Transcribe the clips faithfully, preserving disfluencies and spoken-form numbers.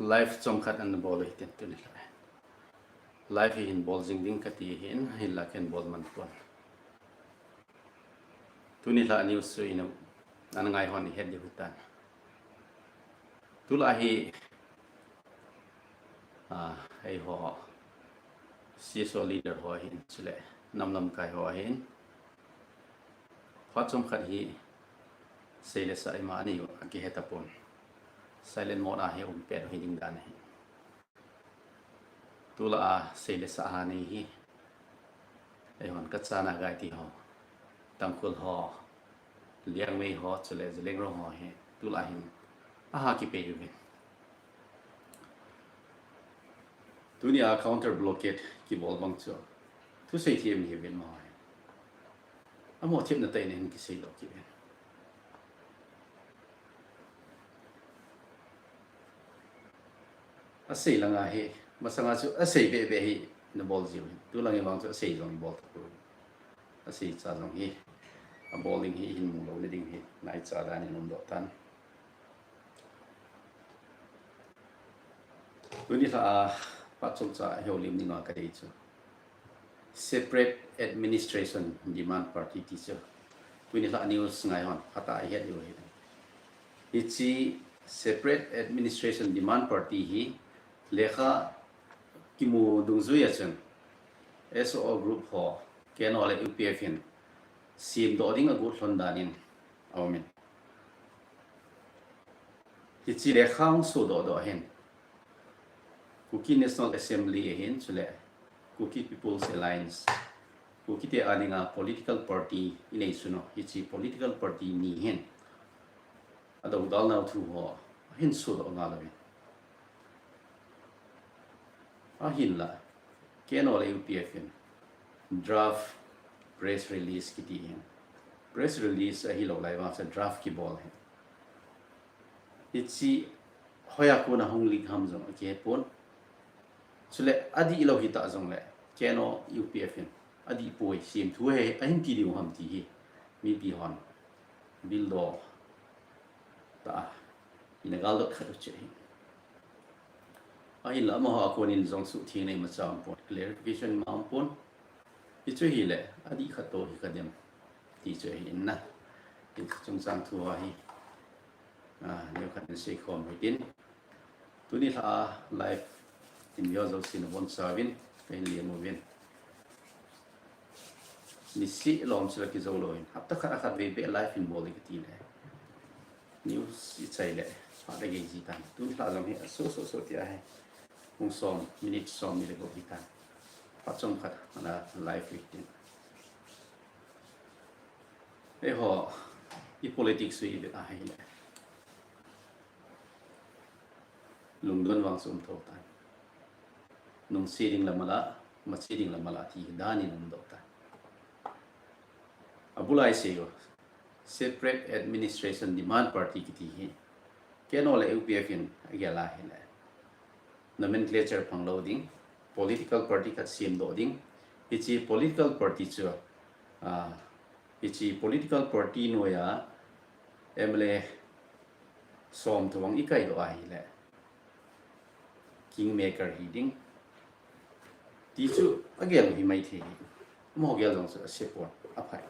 Live chomkhat ana bol u hitin tuni lha. Live hi hin bol jing ding kati hin, hinlah ken bol man pon. Tuni lha news chu ina, ana ngai hon ihet diu hitan. Tulai hi, ah, eiho C S O leader ho hin, chule nam lamkai ho hin. Phat chomkhat hi seile sa ima ani u akihe tapon. Silent mode a hi um pet u hi ding dan ahi. Tulai a seile sa ani hi. Eihon kachana gai ti ho. Tangkhul ho. Liangmei ho, chule Zeliangrong ho hi. Tulai hin. Aha kipei u hin. Tuni a counter blockade kibol bang chu. Thusei them hi vin ma ho hi. Amaho themna tah in hin kisei lo kit in. Asei langa hi, masanga chu asei bebe hi, na bol jiu hin. Tulang hi vang chu asei jong bol tapon. Asei cha jong hi, abol ding hi, hin mu lo le ding hi, nai cha dan in um doh tan. Tuni lha a, phat chomcha heulim ninga kadei chu. Separate Administration Demand Party ti chu. Tuni lha news ngai hon, phat a ihet diu hi. Hichi Separate Administration Demand Party hi, lekha kimu dungjui a chun. S O O group ho, K N O le U P F in, sim doh ding agot lhon dan in, aum in. Hichi lekha hung sodoh doh hin. Kuki National Assembly ahin, chule Kuki People's Alliance. Kuki te a dinga political party inei sun u, hichi political party ni hin. Adoudal nau thu ho, ahin sodoh ngal u hin. Ahinlah, K N O le U P F in draft press release kiti hin. Press release ahilou lai vang sa draft kibol hin. Hichi hoiya kona hung leak ham jong akihe pon. Chule adih lou hita jongle, K N O U P F in. Adih poi, sim thu hi, ahin ti diu ham ti hi. Mipi hon. Bildoh. Tah. Ina galdot khat u che hi. Ahinlah amaho a konin jong suhtheng nei macha um pon, clarification ma um pon. Hichu hile, adih khat to hi kadem. Ti chu hi in na. Hichu chungchang thu hi. Ah, neo khat in seikhom hitin. Tuni lha a live in view jouse nabonchauvin, kahin lem uvin. Nisih lom sila kijou lou in. Hapta khat a khat vei beh live in bol ding kati le. News ichai le. Phat le gei ji tan. Tun lha jong hi aso so so tia hi. Hung som, minute som ni le go hi tan. Phat chomkhat ana live hi tin. Eiho, i politics u ivet a hile. Lungdon vang chu um thou tan. Nungse ding la mala, mase ding la mala ti dan in um doh tan. Abulai sei u, Separate Administration Demand Party kiti hi. K N O le U P F in agel a hile. Nomenclature phang lou ding, political party khat sem doh ding. Hichi political party chu, ah, hichi political party noiya M L A som thu vang ikai doh a hile. Kingmaker hi ding. Ti chu agel hi mai thei hi. Amaho gel jong chu ase pon, aphai.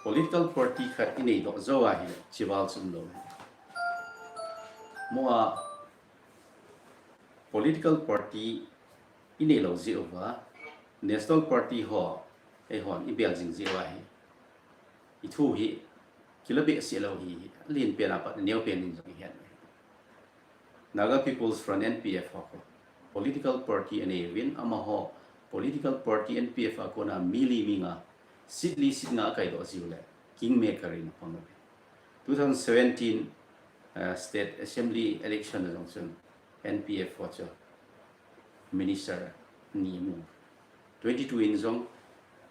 Political party khat inei doh jou a hile, chival chu um lou. Mo a political party inei lou jeh uva, National Party ho, eihon ibel jing jeh uva hi. I thu hi, kila behseh lou hi, alen pen apat, neo pen in jong ihet. Naga People's Front, N P F ho, political party anei uvin, amaho, political party N P F a kona mi li mi nga, seat li seat nga akai doh jiu le, kingmaker in apang uve. Two thousand seventeen, uh, State Assembly election a jong chun, N P F ho chu minister ni mu. Twenty-two in jong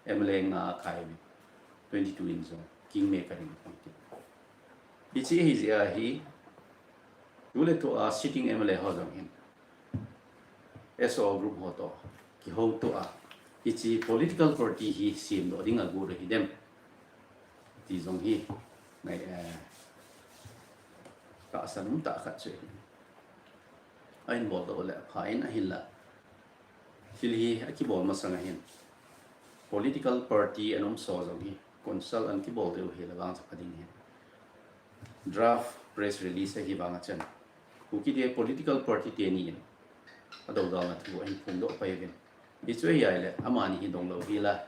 M L A nga akai uve. Twenty-two in jong kingmaker in apang uve. Hichi hi jeh a hi, tu le tu a sitting M L A ho jong hin. S O O group ho to, kihouto a, hichi political party hi sem doh ding agot u hidem. Ti jong hi, ngai, eh, tahsan um tah khat chu hi. ahin bol doh le apha in ahinla. Thil hi akibol masang ahin. Political party ana um so jong hi consult ana kibol diu hi le vang cha pha ding hi. Draft press release ahi vang a chun. Kuki te political party teni in adodalna thu ahin phongdoh pai uvin. Hichu ahi ahile amani hi dong lou hi la.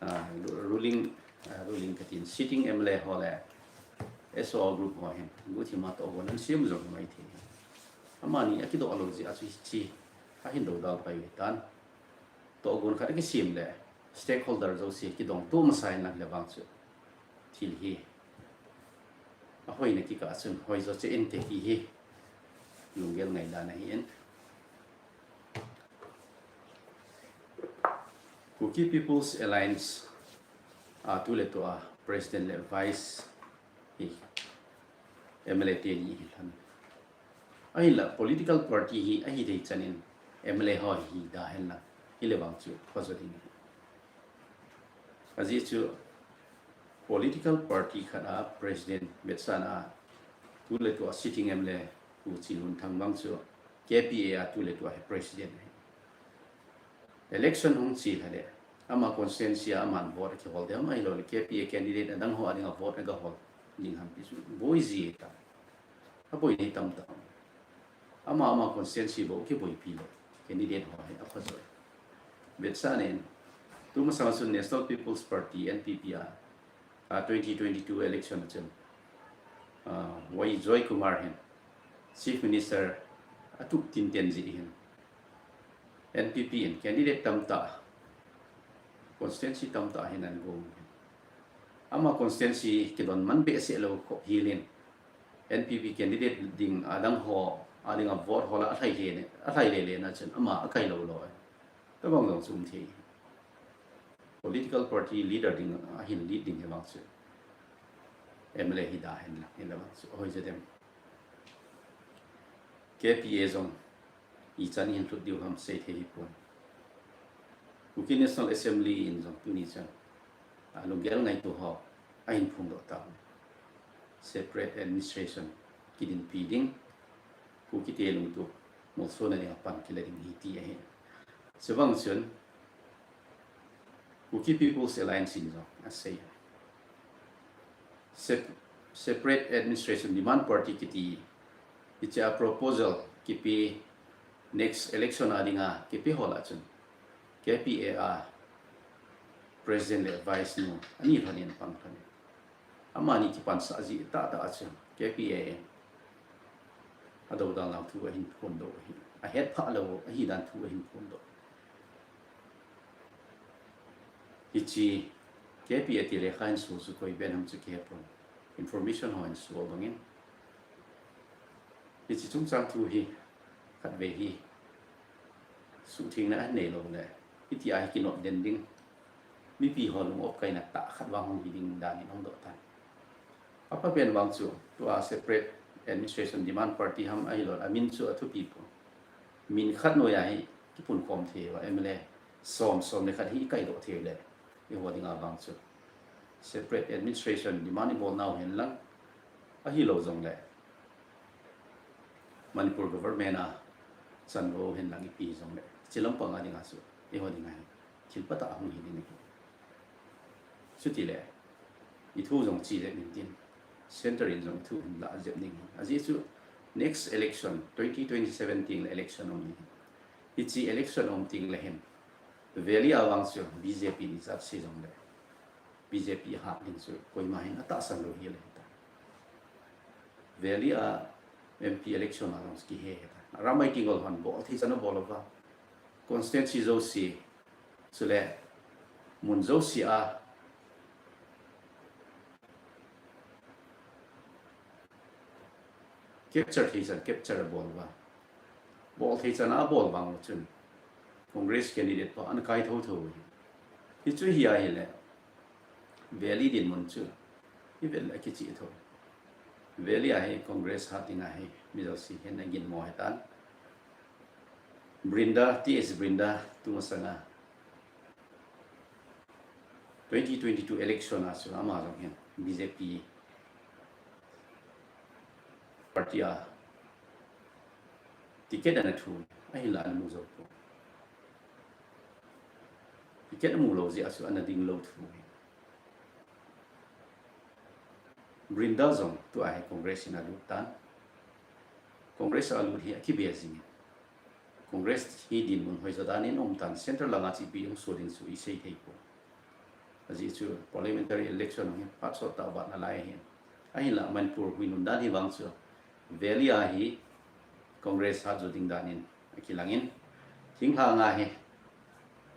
Ah, ru-, ruling, ah, ruling katin, sitting M L A ho le S O R group ho hin guhthima tohgon ana sem jong mai thei. Amani akidoh lou jeh a chu hichi ahin dodal pai u hitan. Tohgon khat akisem le stakeholder jouse kidong to masa in lang le vang chu thil hi ahoina kikah a chun hoi jo cheh inte ti hi lunggel ngailutna ahi in. Kuki People's Alliance a tuletua president le vice hi M L A teni hi lhon. Ahinla political party hi ahi thei chan in M L A ho hi da hen la, hile vang chu pha jo ding. Ajeh chu political party khat a president vetsahna a tuletua sitting M L A Pu Chinlunthang vang chu K P A a tuletua hi president ahi. Election hung chi lha le ama constituency a aman vote akihol ding ham ahilou le K P A candidate adang ho a dinga vote agahol ding ham ti chu boi ji ta. Aboi nei tam ta. Ama ama constituency bou kiboipi le candidate ho hi apha jo. Vetsahna in, tu masang a chun National People's Party, N P P a, a twenty twenty-two election a chun, ah, Y Joy Kumar hin Chief Minister atup tinten jeh hin N P P in candidate tamtah, constituency tamtah hin ana gong. Ama constituency kidon man behseh lou khop hel in N P P candidate ding adang ho, adinga vote hol a alhai le, alhai le le na chun ama akai lou lou. Tabang jong chu um thei. Political party leader ding ahin lead ding hi vang chu M L A hi da hen la, hin la vang chu hoi je dem. K P A jong ichan hin lhut diu ham sei thei hi pon. Kuki National Assembly in jong tuni chan, a, lunggel ngaitu ho ahin phongdoh ta. Separate administration kidinpi ding, Kuki te lungtup molsona dinga pan kila ding ahi ti ahi. Chuvang chun Kuki People's Alliance in jong asei. Sep-, separate administration demand party kiti, hiche a proposal kipe next election a dinga kipe ho lah a chun K P A a president le vice nu ani lhon in pang lhon in. Amani kipansah jeh tah tah a chun K P A in adodalnau thu ahin phondoh ahi. Ahetphah lou ahi dan thu ahin phondoh. Hiche K P A ti lekha in su chu koi ben ham chu kihe pon. Information ho in su bang in. Hiche chungchang thu hi khatvei hi suhthengna ahin nei lou le, hitia hi kinot den ding, mipi ho lung opkaina tah khat vang hung hi ding dan in hung doh tan. Apha pen vang chu, tua separate administration demand party ham ahilou, amin chu athupi pon. Min khat noiya hi kipunkhom thei uva, M L A som, som le khat hi ikaidoh thei u le, eiho dinga vang chu separate administration demand ibolnau hen lang, ahilou jong le Manipur government a chan lou hen lang ipi jong le, hiche lampang a dinga chu, eiho dinga hi thil phatah a hung hi ding ahi. Chuti le, ithu jong che jep in tin, center in jong ithu hin lah jep ding ahi. Ajeh chu next election, twenty twenty-seven teng le election um ahi. Hiche election um teng le hin, Valley a vang chu B J P in ijat sei jong le, B J P hat ding chu koima hin atahsan lou hi le ta. Valley a M P election a jong kihe he ta. Ramai Tenggol hon bol thei chan abol uva. Constituency jouse, chule mun jouse a capture thei chan capture abol uva. Bol thei chan abol vang u chun Congress candidate pa ana kai tho tho u hi. Hichu hi ahile, Valley dinmun chu ivel le kichih tho. Valley a hi Congress hat dinga hi mi jouse hin aginmo ahitan. Brinda, T S Brinda, tu masanga twenty twenty-two election a chu ama jong hin B J P party a Ticket ana thu, ahinlah ana mu jou poi. Ticket amu lou jeh a chu ana ding lou thu hi. Brinda jong tua hi Congress in alut tan. Congress alut hi akibe jing in. Congress hi dinmun hoijo dan in um tan, central langa chipi hung so ding chu isei thei poi. Ajeh chu parliamentary election hi phat sot tah vat nalai ahin. Ahinlah Manipur huinun dan hi vang chu Valley a hi Congress hat jo ding dan in akilang in, thinglhang a hi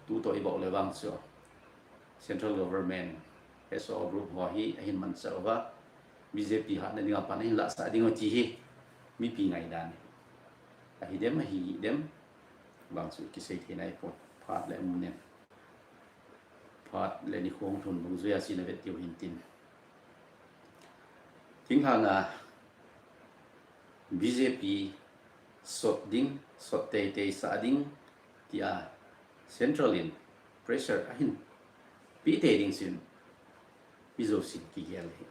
tu toh ibol le vang chu central government S O group ho hi ahin manchah uva, B J P hatna dinga pan ahin lahsah ding u ti hi mipi ngaidan ahi. Ahi dem, ahi dem vang chu kisei thei nai pon, phat le mun in. Phat le nikho hung lhun dungjuia chu ina vet diu hin tin. Thinglhang a B J P sot ding, sot teitei sah ding tia central in pressure ahin pe tei ding chun ijo sin kigel hi.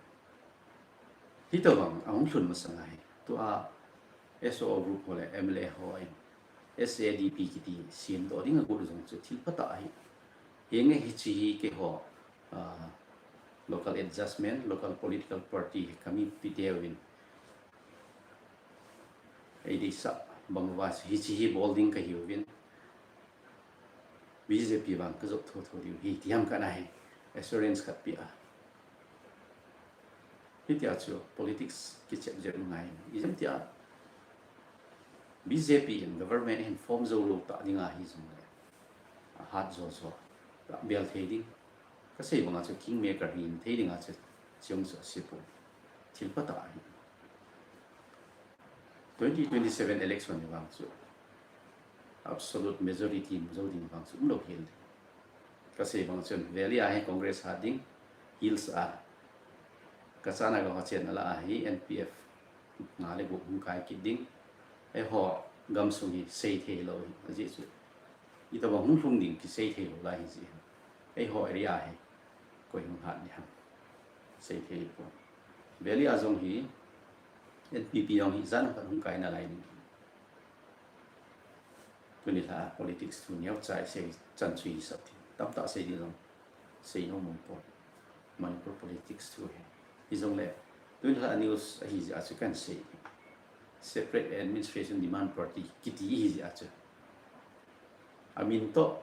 Hitobang ahung lhun masang a hi, tua S O group ho le M L A ho in S A D P kiti sem doh ding agot jong chu thil phatah ahi. Hinge hiche hi keiho, ah, local adjustment, local political party hi kami pite uvin, ei deisah bang uva hiche hi bol ding kahiuvin, B J P vang kajop thotho diu hi, ti ham kana hi assurance khat pe a. Hitia chu politics kichep jep ngai. Ijemtia B J P in government hin form jou lou tah dinga hijongle, ahat jo jo tah bel thei ding. Kasei banga chu kingmaker hin thei dinga chu, chung chu asei poi. Thil phatah ahi. Twenty twenty-seven election ni vang chu absolute majority mu jou ding vang chu umlou hel ding. Kasei bang chun Valley a hi Congress hat ding, Hills a Kachana gam ho chenna lah a hi N P F nga le gup hung kai kit ding. Eiho gamsung hi sei thei lou hi, ajeh chu itobang hung lhung ding kisei thei lou lai hi jeh hin. Eiho area hi koi hung hat ding ham, sei thei pon. Valley a jong hi N P P jong hi jan khat hung kai nalai ding. Tuni lha politics thu neocha isei chan chu isei thei. Tamtah sei ding jong sei nom um pon. Manipur politics thu hi. Hijongle tuni lha news ahi jeh a chu kan sei. Separate administration demand party kiti hi jeh a chu. Amin toh,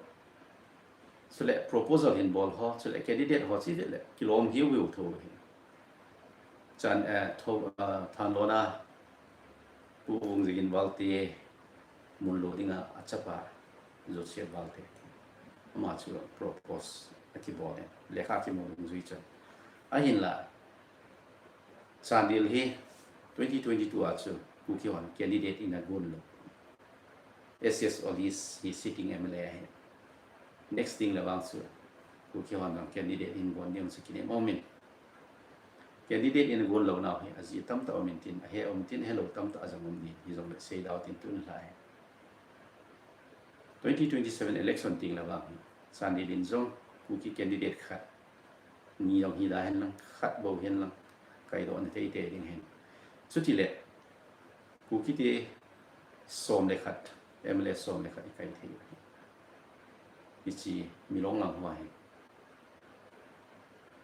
chule proposal hin bol ho, chule candidate ho chu le kilom hiu hiu tho hi. Chan, eh, tho, eh, Thanlon a Pu Vungzigin Valte mun lo dinga achapa Joseph Valte, ama chu propose akibol in, lekha kimu dungjui chun. Ahinla, Chandel hi twenty twenty-two a chu Kuki hon candidate in agon lou. S S Olis hi sitting M L A ahi. Next ding le vang chu Kuki hon jong candidate in gon ding chu kinem um in. Candidate in agon lou nau hi ajeh tamtah um in tin, ahe um tin, ahelou tamtah jong um in, hijongle seida u tin tun lai. Twenty twenty-seven election ding le vang hi Chandel in jong Kuki candidate khat, ni jong hi da hen lang, khat bou hen lang, kaidoh na teitei ding hen. Chutile Kuki te som le khat, M L A som le khat ikai thei u ahi. Hiche Milong lang ho hi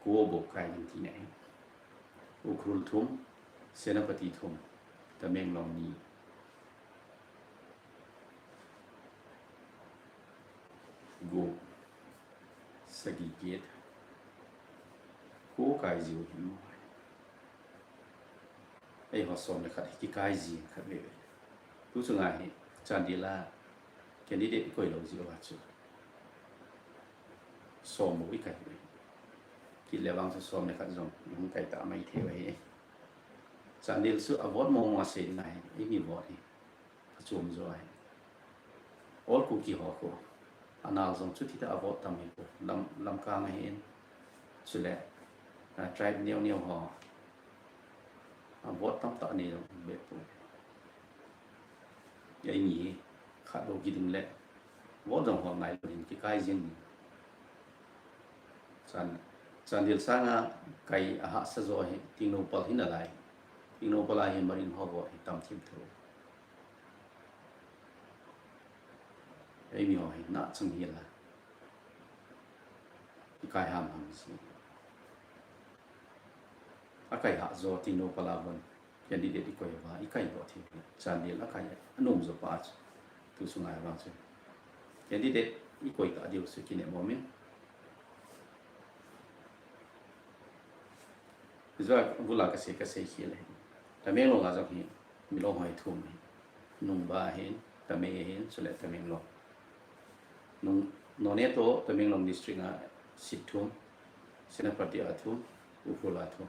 ko bou kai ding tina ahi. Ukhrul thum, Senapati thum, Tamenglong ni, gup, sagi, get, ko kai jiu hin mo. Eiho som le khat hi kikai ji khat veve. Tu chunga hi Chandel a candidate koi lou jiu a chu som bou ikai ve. Kit le vang chu som le khat jong hung kai ta mai thei u ahi. Chandel chu a vote mong mong a sei ngai, eimi vote hi achom jo ahi. All Kuki ho khu, anal jong chuti tah a vote tam hi khu, lam, lamkang ahin. Chule, ah, tribe neo neo ho, a vote tamtah nei jong be poi. Eimi hi khat bou kiding le, vote jong hol ngai lou ding, kikai jing ding. Chan, Chandel sanga kai ahahsa jo hi Tengnoupal hi nalai. Tengnoupal a hi Maring ho vote hi tam thim thou. Eimi ho hi nachang hi la. Ikai ham ham si. Akai ha jo Tengnoupal a bon candidate ikoi uva, ikai doh thei. Chandel akai anom jo pa chu. Tu sunga vang chu. Candidate ikoi ta diu chu kinem umin. Jua bula kasei, kasei khel e. Tamenglong a jong hi, Milong ho hi thum hi. Nungba hin, Tamei hin, chule Tamenglong. Nung, Noney toh Tamenglong district a seat thum, Senapati a thum, Ukhrul a thum.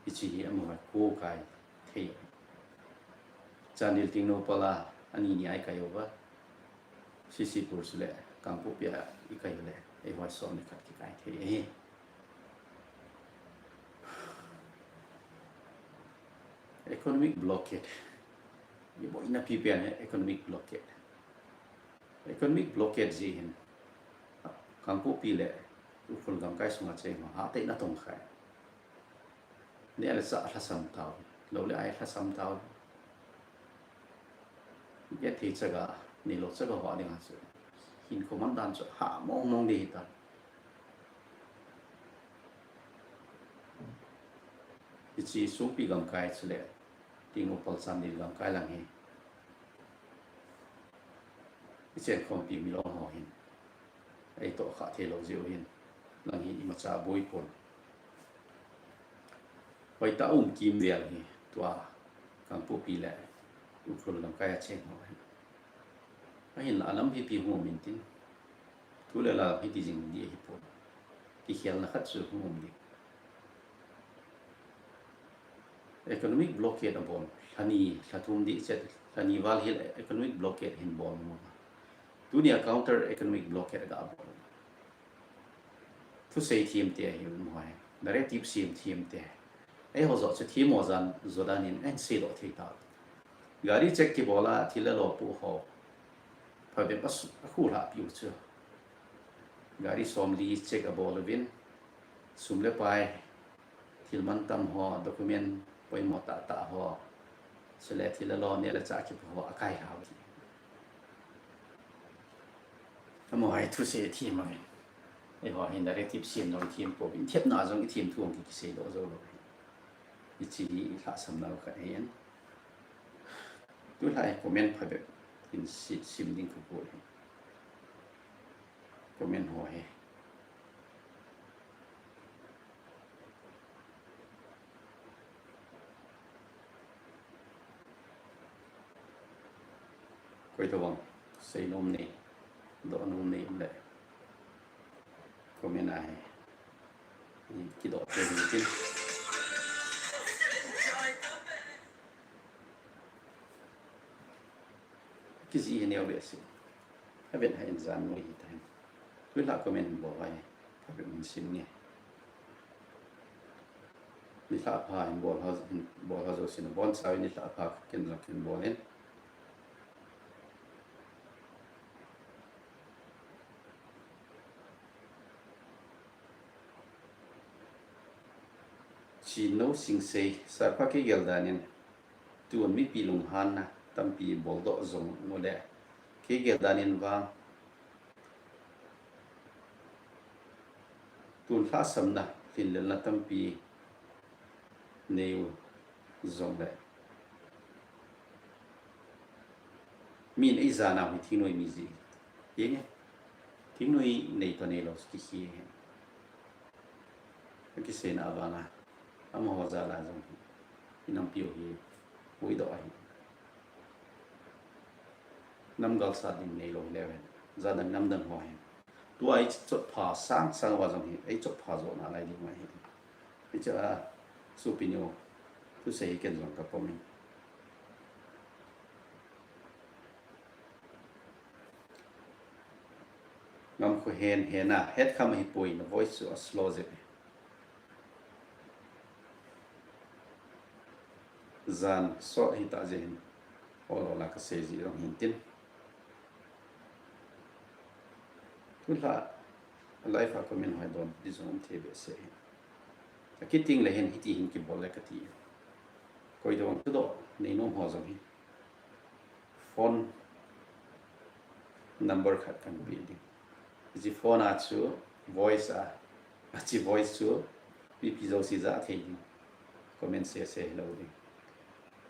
Hiche hi amaho ko kai thei. Chandel Tengnoupal a ani ni a ikai uva. CCpur chule Kangpokpi a ikai uleh, eiho som le khat kikai thei ahi. Economic blockade. Iboina pipen hi economic blockade. Economic blockade jeh hin Kangpokpi le Ukhrul gamkai sunga cheng ho hatah in atong khai. Neh le chah lhasam tau, lou le ai lhasam tau. Gei thei chaga, neilou chaga ho dinga chu hinkho man dan chu ha mong mong ding hita. Hiche Songpi gamkai chule Tengnoupal Chandel gamkai lang hi ichen khompi Milong ho hin eitoh kha thei lou jeh u hin lang hin imacha boi pon. Hoitah a um kimvel hi tua Kangpokpi le Ukhrul gamkai a cheng ho hi. Ahinla alam hi pi hung um intin. Thu le la hiti jing ding ahi pon. Kikhelna khat chu hung um ding. Economic blockade abol. Lhani, lhathum ding chet, lhani val hi economic blockade hin bol mo. Tunia counter economic blockade ga bol. Thusei them te hi um hoi. Narrative sem them te. Eiho joh chu them ho jan, joh dan in ahin seidoh thei ta. Gari check kibol a, thil le lo pu ho. Phabep a su-, akhu lhah piu chu. Gari somli check abol uvin. Sum le pai. Thil mantam ho, document poimo tah tah ho. Chule thil le lo neh le chah kipe ho akai lhau hi. Amaho hi thusei them uvin. Eiho hi narrative sem jong them pouvin. Thepna jong ithem thu jong kisei doh jou lou. Hiche hi ilhahsam nau khat ahin. Tulai comment phabep in si-, sim ding kabol ahi. Comment ho hi. Koi tobang seinom nei, dohnom nei um le comment a hi kidoh thei ding tin. Kijih hi neo behseh. Avet hai in jan noi hita hin. Tulai comment bol hai. Avet min sin nge. Nilhah pha hin bol ho, hin bol ho jouse na. Boncha nilhah pha ken jong ken bol in. Chino Singsei, Sir pa kei gel dan in. Tun mipi lunghanna tampi boldoh jong u le, kei gel dan in vang tun lhahsamna, lhinlelna tampi nei u jong le, min ei jana hi thingnoi mi ji hi nge, thingnoi nei to nei lou kihi hi. Akiseina avanga amaho jal a jong hi, inampiu hi puidoh ahi. Namgal sat ding neilou hileu hen, jadang namdang ho hin. Tua ichotpha sang sang uva jong hi, ichotpha jouna lai ding uva hi. Hiche a, Supinu, thusei hi ken jong kapom in. Ngamkho hen, hena, hetkham ahipoi, na voice chu a slow jep e. Jan sot hita jeh hin, ol ol a kasei ji jong hin tin. Tulha, live a comment hoi don, di jong um thei behseh hin. Akiting le hin, hiti hin kibol le kati. Koi don, tudo, neinom ho jong hin. Phone, number khat kahin pe ding. Hiche phone a chu voice a, hiche voice chu mipi jouse ja thei ding. Comment sese hilou ding.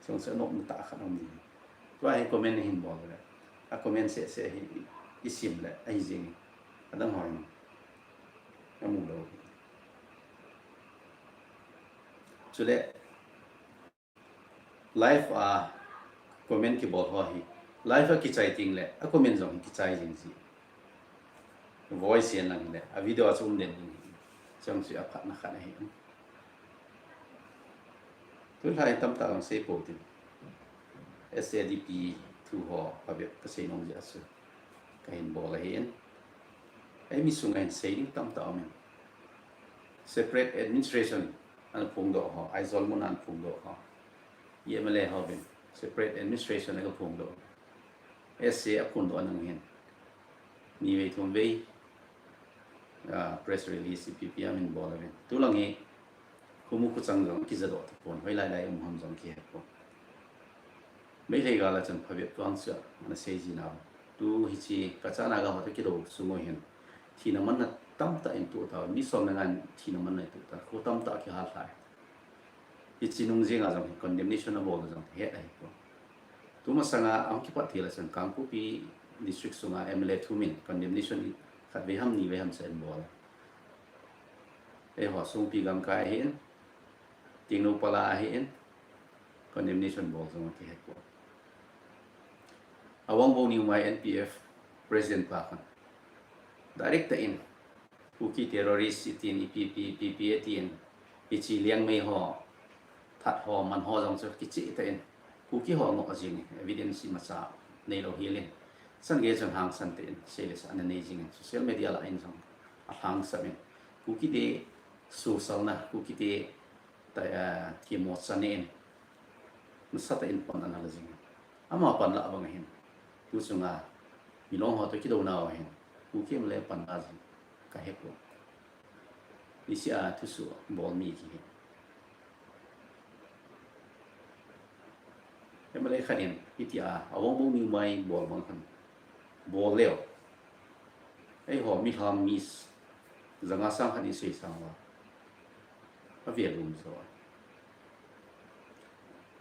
Chong se nop ta khat um ding. Tua hi comment hin bol le. A comment sese hi i, isim le, ahi jing. Adang hoi. Amu lou. Chule, live a comment kibol ho hi. Live a kichai ting le, a comment jong hi kichai jing ji. Voice yen lang le, a video a chu um den ding hi. Chang chu a phatna khat ahi. Tulai tamtah lang sei pou tin. S A D P thu ho, phabep ka sei nom ji a chu. Kahin bol ahin. Ei mi sunga hin sei ding tamtah um in. Separate administration ana phongdoh ho, Aizawl mun ana phongdoh ho. M L A ho vin separate administration ana phongdoh. S A a phongdoh nang hin. Ni vei thum vei, ah, press release ipi ipi amin bol uvin. Tulang hi, khumu khuchang jong kijadoh tapon, hoilai lai um ham jong kihe pon. Meitei gal a chun phabep tuang chu ana sei ji nau. Tu hiche Kacha Naga ho toh kidou sung u hin thina manna tamtah in toh tau, mi som le nga in thina manna toh tau, kho tamtah kihal thei. Hiche nung jing a jong condemnation abol jong het ahi pon. Tumasanga ahung kipat thei la chun Kangpokpi district sunga M L A thum in condemnation khat vei ham ni vei ham chu abol. Eiho Songpi gamkai ahin, Tengnoupal a ahin, condemnation bol jong kihe pon. Awangbou Newmai N P F president pa khan direct tah in Kuki terrorist itin ipi ipi ipi ipi atin, hiche Liangmei ho, That ho, Man ho jong chu kicheh tah in Kuki ho ngoh jing, evidence imacha neilou hel in. Chan gei chun hangsan tah in seile sa ana nei jing in, social media lah in jong alhangsam in. Kuki te suhsalna, Kuki te ta, eh, themmo channa in nasatah in pan ana la jing. Ama pan la bang hin, tu chunga Milong ho toh kidou nau hin, Kuki M L A pan la jing kahe pon. Niseh a thusoh bol mi kihi. M L A khat in hitia Awangbou Newmai bol bang khan bol leu. Eiho mi lham mi s-, janga sang khat in sei sang uva, ave lum jo.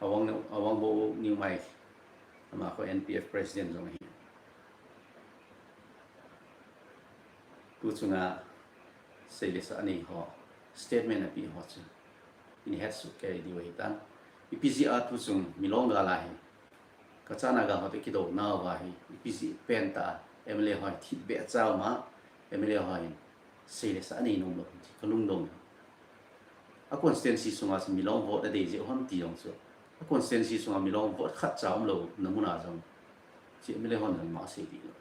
Awang, Awangbou Newmai, ama kho N P F president jong ahi. Tu chunga seile sa anei ho, statement apeh ho chu ihin hetsuh kei diu ahitan. Ipi jeh a tu chung Milong gal a hi Kacha Naga ho toh kidou nau va hi, ipi jeh pen tah a M L A ho hi thipbeh a chau ma, M L A ho hin seile sa anei nom lou ti kalungdong. A constituency sunga chu Milong vote adei jeh u ham ti jong chu, a constituency sunga Milong vote khat cha umlou na mun a jong, hiche M L A hon jong ama sei dih lou.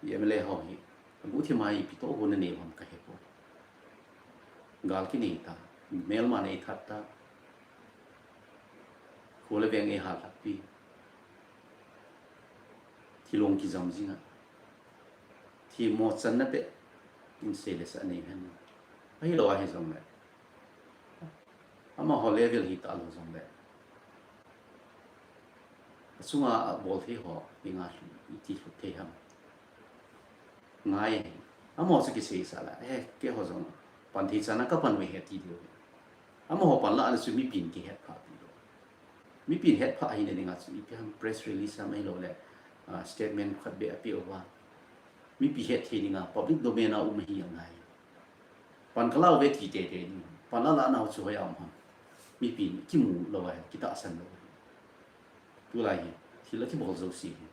M L A ho hi aguhthim a ipi toh gon anei u ham kahe pon. Gal kinei ta, melma nei that ta, kho le veng eihal lhahpi, thilong kijam jing a, themmo channa beh in seile sa anei hen. Ahilou ahi jongle, amaho level hita lou jongle, achunga abol thei ho dinga iti lhut thei ham ngai ahi. Amaho chu kisei sah la, eh, keiho jong pan thei chan a kapan uve ti diu. Amaho pan la a chu mipin kihet phah pi lou. Mipin het phah hina dinga chu ipi ham press release ham ahilouleh, ah, statement khat beh apeh uva, mipi het thei dinga public domain a um ahi angai. Pan kala uve ti teitei ding. Pan la la nau chu hoiya um ham. Mipin kimu lou ahi, kitahsan lou ahi. Tulai hi thil akibol jouse hi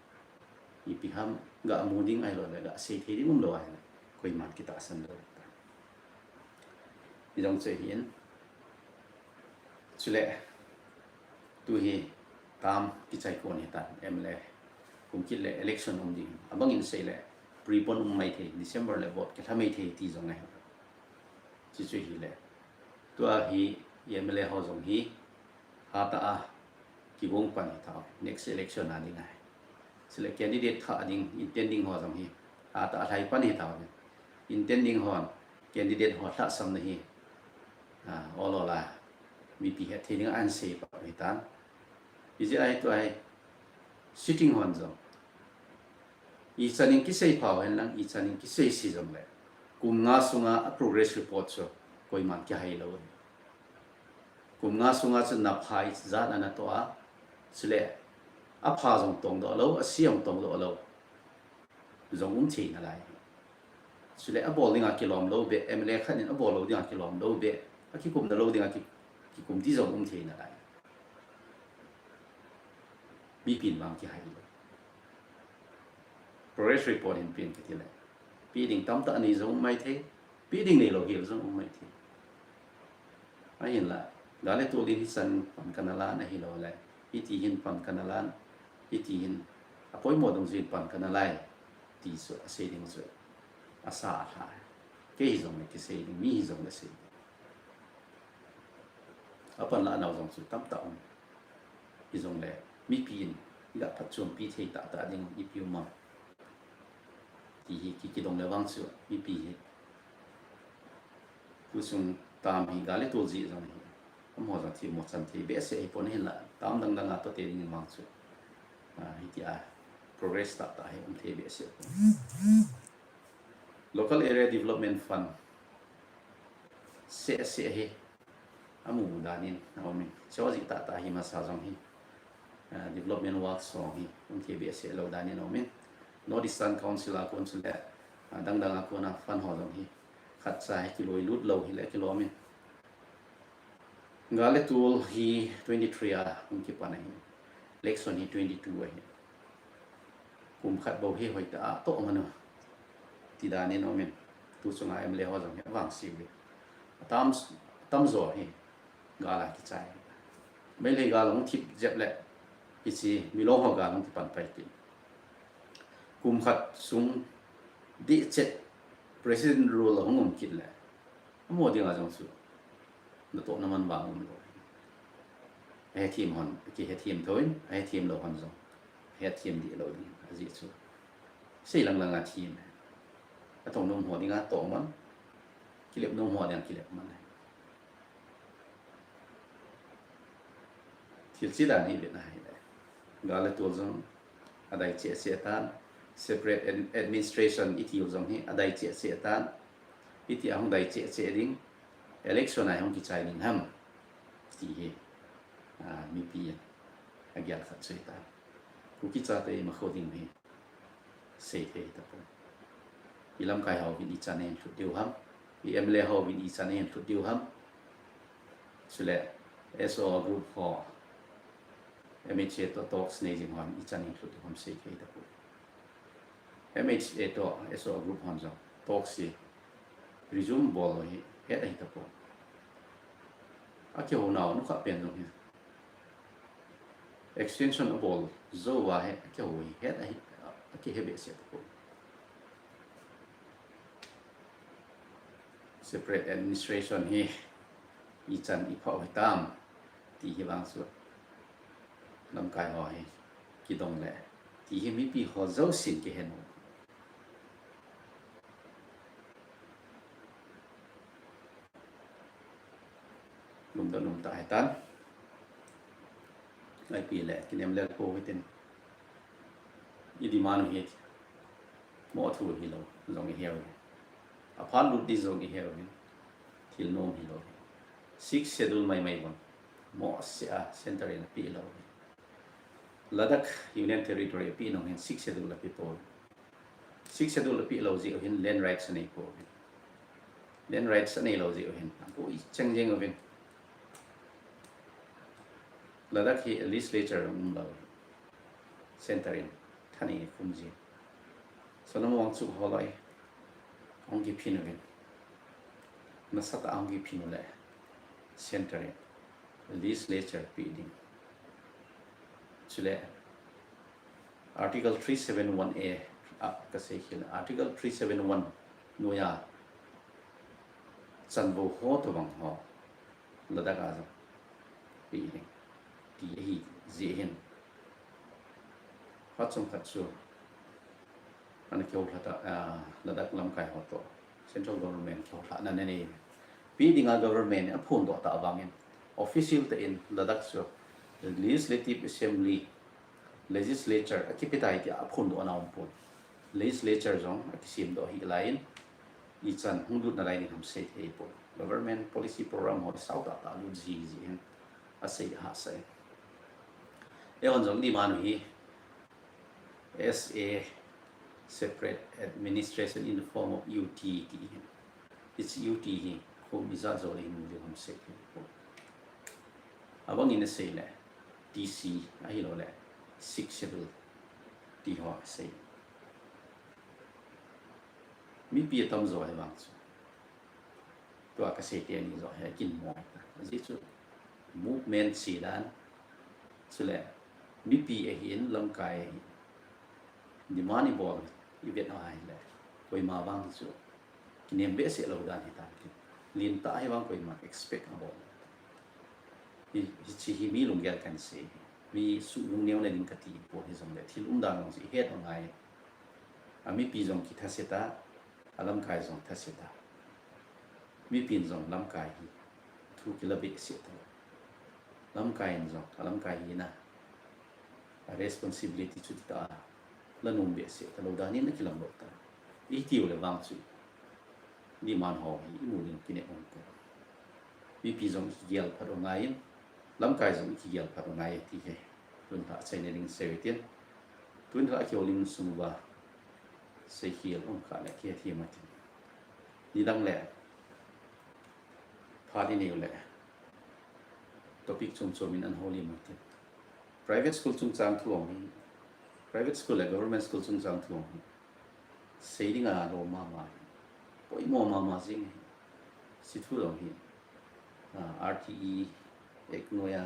ipi ham ga mu ding ahilouleh ga sei thei ding um lou ahi. Koiman kitahsan lou ahi. Hijong chu ahin. Chule, tu hi term kichai kon hitan, M L A. Kum kit le election um ding. Abang in sei le, prepon um mai thei, December le vote kilha mai thei ti jong ahi. Chuchu hile, tua hi M L A ho jong hi hatah a kigong pan hitau, next election a ding ahi. Chule candidate thah ding, intending ho jong hi hatah a lhai pan hitau. Intending hon candidate ho lhahsamna hi, ah, ol ol a mipi het thei ding a ahin sei pan hitan. Hijeh a hi tua hi sitting hon jong Ichan in kisei pha hen lang, ichan in kisei se jongle, kum nga sunga a progress report chu koiman kihai lou. Kum nga sunga chu na pha ijat ana toh a, chule a pha jong tongdoh lou, a se jong tongdoh lou jong um thei nalai. Chule a bol dinga kilom lou beh, M L A khat in a bol lou dinga kilom lou beh, a kikumna lou dinga ki, kikum di jong um thei nalai. Mipin vang kihai lou. Progress report hin pen kiti le, pe ding tamtah nei jong um mai thei, pe ding neilou hel jong um mai thei. Ahinla, gal le tol in hichan pan kana lan ahilou le, hiti hin pan kana lan, hiti hin a poimo dungjuiyin pan kana lai, ti chu asei ding chu asa alha. Kei hijongle kisei ding, mi hijongle sei ding. Apan la nau jong chu tamtah um. Hijongle, mipi in iga phatchompi thei tahtah ding ipi um am ti hi ki, kidong le vang chu, mipi hi. Kusung tam hi gal le tol jeh jong hi, amaho jong themmo chan thei behseh hipon, ahinla tam dang dang a tote ding vang chu, a, hitia progress tahtah hi um thei behseh pon. Local Area Development Fund seh seh hi amu dan in aumin, chojih tahtah hi masa jong hi, a, development works jong hi um thei behseh lou dan in aumin, North Eastern Council a kon chule, a, dang dang a kona fund ho jong hi khatcha hi kiloilut lou hile kilom in. Gal le tol hi twenty three a hung kipan ahi. Election hi twenty two ahi. Kum khat bou hi hoitah a toh manu ti dan in aumin. Tu chunga M L A ho jong hi avangse uve. Atam, atamjo hi gal a kichai. Meitei gal hung thip jep le, hiche Milong ho gal hung kipan pai kit. Kum khat sung dihchet President rule a hung um kit le, amaho dinga jong chu natohna man vang umlou. Ahethem hon kihethem thouvin, ahethem lou hon jong ahethem dih lou ding, ajeh chu sei lang lang a them. Atoh nom ho dinga toh man, kilep nom ho dinga kilep man. Thil chi dan hi vet na hile, gal le tol jong adai cheh cheh tan, separate ad-, administration itiu jong hi adai cheh cheh tan, hitia hung dai cheh cheh ding, election a hung kichai ding ham ti hi, a, mipi in agel khat chu hitan. Kuki chate ima kho ding hi seithei tapon. I lamkai hovin ichan in lhut diu ham, i M L A hovin ichan in lhut diu ham, chule S O group ho, M H A to talks nei jing hon ichan in lhut diu ham seithei tapon. M H A to S O group hon jong talks hi resume bol hi het ahi tapon. Akihounau nukha pen jong hi extension abol jou a hi, akihou hi het ahi, akihe behseh tapon. Separate administration hi ichan iphah u hitam ti hi vang chu lamkai ho hi kidong le ti hi mipi ho jousen kihe nom. Lungdon um tah hitan. Ipi le kinem lel pou hitin. I demand u hi mo thu hilou jong ihe uve. Aphat lut di jong ihe uve. Thil nom hilou. Sixth Schedule mai mai bon, mo se a center in apeh lou. Ladakh Union Territory apeh nung hin Sixth Schedule apeh pou. Sixth Schedule apeh lou jeh u hin land rights anei pou. Land rights anei lou jeh u hin aboi cheng jeng uvin. Ladakh hi legislature um lou. Center in thanei khum jin. Sonam Wangchuk holoi hung kiphin uvin. Nasatah a hung kiphin u le center in legislature peh ding. Chule Article three seven one A, a, kasei khel, Article three seven one noiya chanvou ho tobang ho Ladakh a jong peh ding ti ahi jeh hin. Phat chomkhat chu ana kihoulhah ta, a, Ladakh lamkai ho toh central government kihoulhahna anei. Peh dinga government in aphondoh tah vangin official tah in Ladakh chu Legislative Assembly, Legislature akipe tai tia aphondohna umpon. legislature jong akisem doh hi lai in, ichan hung lut nalai ding ham sei thei poi. Government policy program ho sao tah tah lut ji ji hin asei ha sei. Eihon jong demand u hi S A, separate administration in the form of U T ti hin. Hiche U T hi khomi ijat jo le hin mu ding ham sei thei poi. Abang in asei le T C ahilou le Sixth Schedule ti ho asei. Mipi atam jo hi vang chu tua kasei teni jo hi akin mo ta. Ajeh chu movement se dan chule mipi ahin lamkai ahin demand ibol ivet a ahile koima vang chu kinem behseh lou dan hitan tin. Lentah hi vang koima expect abol. Hi, hiche hi mi lunggel kan sei. Mi suh lungneo na ding kati pon hijongle thil umdan jong chu ihet u ngai. Amipi jong kithaset a, alamkai jong thaset a. Mipin jong lamkai hi thu kila behseh talou. Lamkai in jong alamkai hina a responsibility chu tita la nom behseh talou dan in akilam lou ta. Itiu le vang chu demand ho hi imu ding kinem um poi. Mipi jong ikigel phat u ngai in, lamkai jong ikigel phat u ngai ti hi tun lha achaina ding sei u hitin. Tun lha akihoulim sung uva seikhel um kha le kihethem u hitin. Nidang le phat inei u le topic chom chom in ana houlim u hitin. Private school chungchang thu hung hi, private school le government school chungchang thu hung hi sei dinga lom mama hi, poimo mama jing hi. Hiche thu jong hi, ah, R T E Act noiya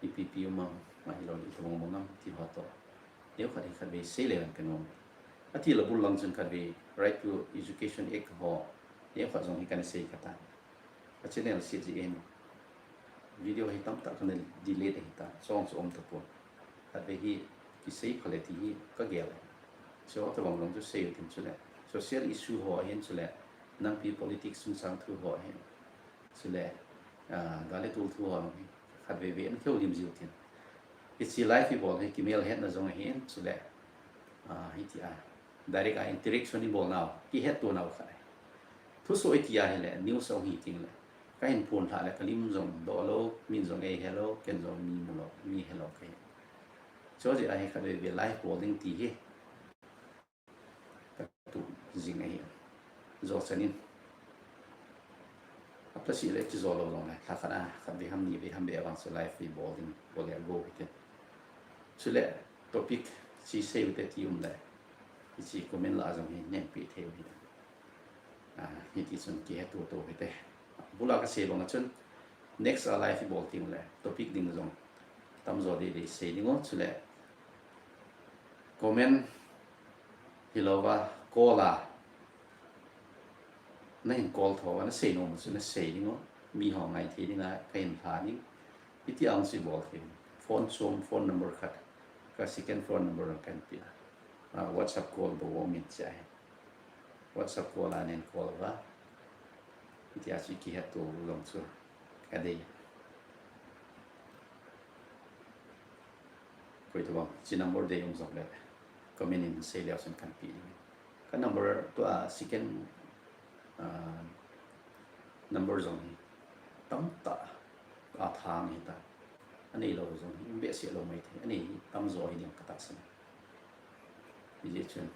ipi ipi um am, ahilou le itobang bang am ti ho toh neokhat hi khatvei sei le vang kanom. Ati le bul lang chun khatvei Right to Education Act ho neokhat jong hi kana sei kha tan. A channel sit jeh in video hi tamtah kana delete ahitan, chong chu um tapon. Khatvei hi kisei phale ti hi kagel ahi. Chuti tobang jong chu sei u hitin chule social issue ho ahin chule nampi politics chungchang thu ho ahin chule, ah, gal le tol thu ho jong hi khatvei vei ana kihoulim jiu hitin. Hiche live ibol hi kimelhetna jong ahin chule, ah, hitia direct a interaction ibolnau, kihettonau khat ahi. Thusoh iti ahile news ahung hi tengle kahin phonlhah le kalim jong doh lou, min jong eihe lou, ken jong mi mu lou, mi he lou kahi. Chujeh a hi khatvei vei live bol ding ti hi katuh jing ahi. Jochan in aplasih le kijo lou jongle lha khat a khatvei ham nivei ham beh vang chu live ibol ding bol le go hitin. Chule topic chu sei ute ti um le hiche comment lah a jong hi nengpeh thei u hitin. Ah, hitichun kihetto to hite. Bula kasei banga chun next a live ibol tengle topic ding jong tamjo deidei sei dingu chule comment hilouva call a nahin call thouva nasei nom chu nasei dingu, miho ngai thei dinga kahin lha ding. Hitia hung chu ibol thei. Phone chom, phone number khat, ka second phone number kahin pe a. Ah, WhatsApp call bou um in che ahi. WhatsApp call a nahin call uva hitia chu ikihetto u jong chu kadei. Koitobang hiche number dei um jongle comment in sei leu chun kahin pe ding. Ka number tua second, ah, number jong hi tamtah athang ahitan. Aneilou jong hi um behseh lou maithei, anei hi tamjo hiding katahsan. Hijeh chun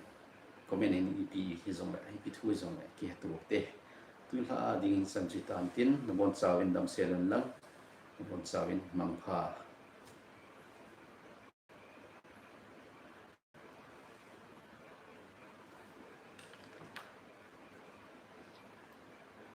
comment in ipi hijongle, ipi thu hijongle kihetto ute. Tulha ding hin chan chu hitan tin, nabonchauvin damsel un lang, nabonchauvin mangpha.